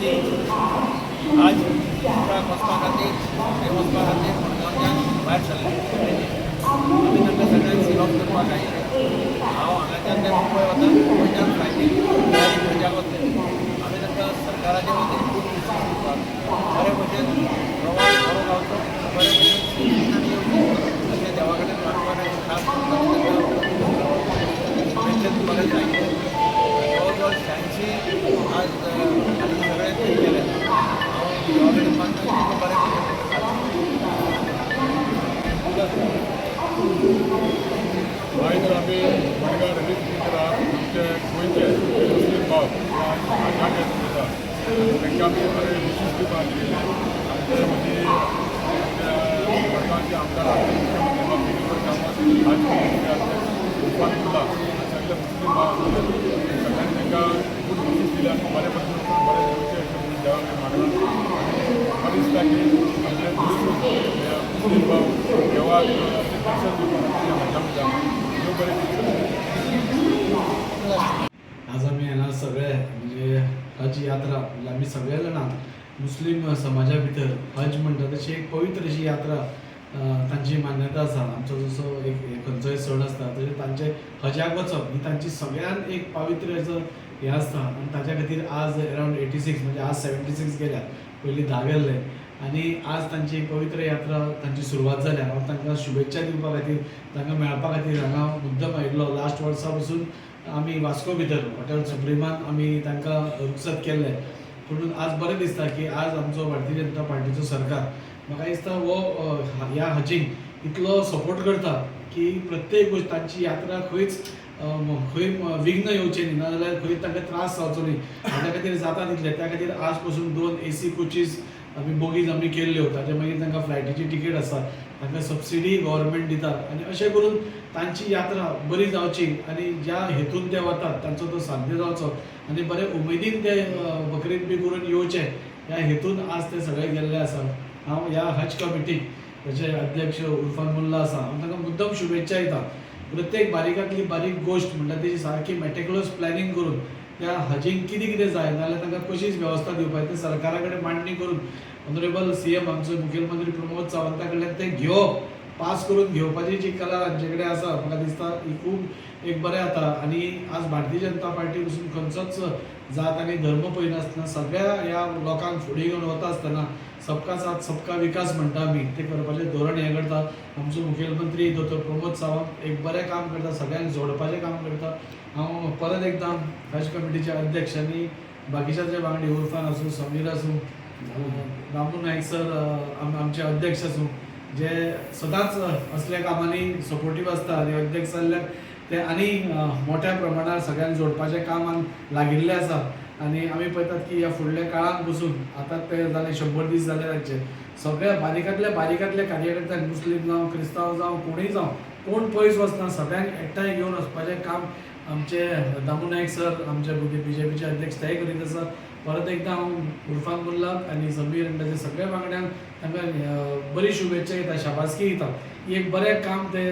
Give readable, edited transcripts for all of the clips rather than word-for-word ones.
हजी आज उमराक वचपा खातीर, थंय वचपा खातीर मडगांवच्यान भायर सरले. आमी तांकां सगळ्यांक सी ऑफ करपाक आयिल्ले. हांव हांगाच्यान ते मुंबय वता, मुंबयच्यान फ्लायटीन डायरेक्ट हजाक वतले. आमी तांकां सरकाराच्या वतीन खूब विशीस दिवपाक, बरे भशेन प्रवास बरो जावचो, बरे भशेन सेफ्टीन आमी येवचें अशें देवा कडेन मागपाक आनी खास करून आमी तांकां शुभेच्छा दिवपाक आयिल्ले. जवळ जवळ 86 आज हाजी सगळे थंय गेले. हांव देवा कडेन मागता की तांकां बरें भशेन. आयज आमी मडगांव रिलीफ सेंटरार आमचे गोंयचे मुस्लीम भाव हाजाक येता, तांकां आमी बरे विशीस दिवपाक आयिल्ले. आमचे म्हणजे आमच्या मडगांवचे आमदार, आदले मुख्यमंत्री बाब दिगंबर कामत, हज कमिटीचे अध्यक्ष उर्फान मुल्ला, सगळे मुस्लीम भाव आसले. सगळ्यांनी तांकां खूब विशीस दिले आनी बरे भशेन वचून बरे येवचे अशें म्हणून देवाक मागलां. आनी म्हाका दिसता की आमचे दुसरो मुस्लीम भाव देवाक दर्शन दिवपाक खातीर हजाक वता. देव बरें करूं. आज आमी हांगा सगळे म्हणजे हज यात्रा, म्हणजे आमी सगळे जाणां मुस्लीम समाजा भितर हज म्हणटा तशी एक पवित्र अशी यात्रा तांची मान्यता आसा. आमचो जसो एक खंयचोय सण आसता, तशें तांचे हजाक वचप ही तांची सगळ्यान एक पावित्र्य असो हें आसता. आनी ताच्या खातीर आज अरावंड 86, म्हणजे आज 76 गेल्या, पयलीं 10 गेल्ले आनी आज तांची एक पवित्र यात्रा तांची सुरवात जाल्या. हांव तांकां शुभेच्छा दिवपा खातीर, तांकां मेळपा खातीर हांगा मुद्दम आयिल्लो. लास्ट वर्सा पसून आमी वास्को भितर हॉटेल सुप्रिमान आमी तांकां रुखसत केल्ले. पूण आज बरें दिसता की आज आमचो भारतीय जनता पार्टीचो सरकार म्हाका दिसता हो ह्या हजींक इतलो सपोर्ट करता की प्रत्येक गोश्ट तांची यात्रा खंयच खंय विघ्न येवचें न्ही, नाजाल्यार खंय तांकां त्रास जावचो न्ही, हाज्या खातीर जाता तितलें. त्या खातीर आज पसून दोन एसी कोचीस आमी बोगीज आमी केल्ल्यो. ताच्या मागीर तांकां फ्लायटीची तिकेट आसा, तांकां सबसिडी गव्हर्मेंट दिता आनी अशें करून तांची यात्रा बरी जावची आनी ज्या हेतून ते वतात तांचो तो साध्य जावचो आनी बरे उमेदीन ते बकरीद बी करून येवचे, ह्या हेतून आज ते सगळे गेल्ले आसा. हांव ह्या हज कमिटीक, ताचे अध्यक्ष उर्फान मुल्ला आसा, हांव तांकां मुद्दम शुभेच्छा दिता. प्रत्येक बारीकांतली बारीक गोश्ट म्हणटा तेजी सारकी मेटिक्युलस प्लॅनिंग करून त्या हजींक कितें कितें जाय, नाजाल्यार तांकां कशीच वेवस्था दिवपाक ते सरकारा कडेन मांडणी करून ऑनरेबल सीएम, आमचो मुखेलमंत्री प्रमोद सावंता कडल्यान ते घेवप, पास करून घेवपाची जी कला तांचे कडेन आसा, म्हाका दिसता ही खूब एक बरें जाता. आनी आज भारतीय जनता पार्टी पसून खंयचोच जात आनी धर्म पळयनासतना सगळ्या ह्या लोकांक फुडें घेवन वता आसतना सबका साथ सबका विकास म्हणटा आमी, तें करपाचें धोरण हें करता. आमचो मुखेलमंत्री दोतोर प्रमोद सावंत एक बरें काम करता, सगळ्यांक जोडपाचें काम करता. हांव परत एकदां हज कमिटीचे अध्यक्ष आनी बाकीच्या जे वांगडी उर्फान आसूं, समीर आसूं, दामू नायक सर आमचे अध्यक्ष आसूं, जे सदांच असल्या कामांनी सपोर्टीव आसता आनी अध्यक्ष जाल्ल्यान ते आनी मोठ्या प्रमाणार सगळ्यांक जोडपाच्या कामाक लागिल्ले आसा. आनी आमी पळयतात की ह्या फुडल्या काळान पसून आतां ते जाले 100 दीस जाले तांचे, सगळ्या बारीकांतल्या बारीकांतल्या कार्यकर्त्यांक, मुस्लीम जावं, क्रिस्तांव जावं, कोणूय जावं, कोण पयस वचना, सगळ्यांक एकठांय घेवन वचपाचें काम आमचे दामू नायक सर, आमचे बीजेपीचे अध्यक्ष, तेय करीत आसा. परत एकदां हांव उर्फान मुल्लाक आनी समीर आनी ताचे सगळ्या वांगड्यांक तांकां बरी शुभेच्छा दिता, शाबासकी दिता. ही एक बरें काम ते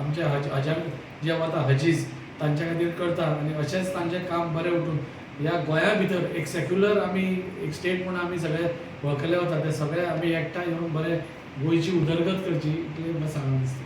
आमच्या हजाक जे वता हजीज तांच्या खातीर करता आनी अशेंच तांचें काम बरें उठून ह्या गोंया भितर एक सेक्युलर आमी एक स्टेट म्हणून आमी सगळे वळखले वता, ते सगळे आमी एकठांय येवन बरे गोंयची उदरगत करची, इतलें म्हाका सांगून दिसता.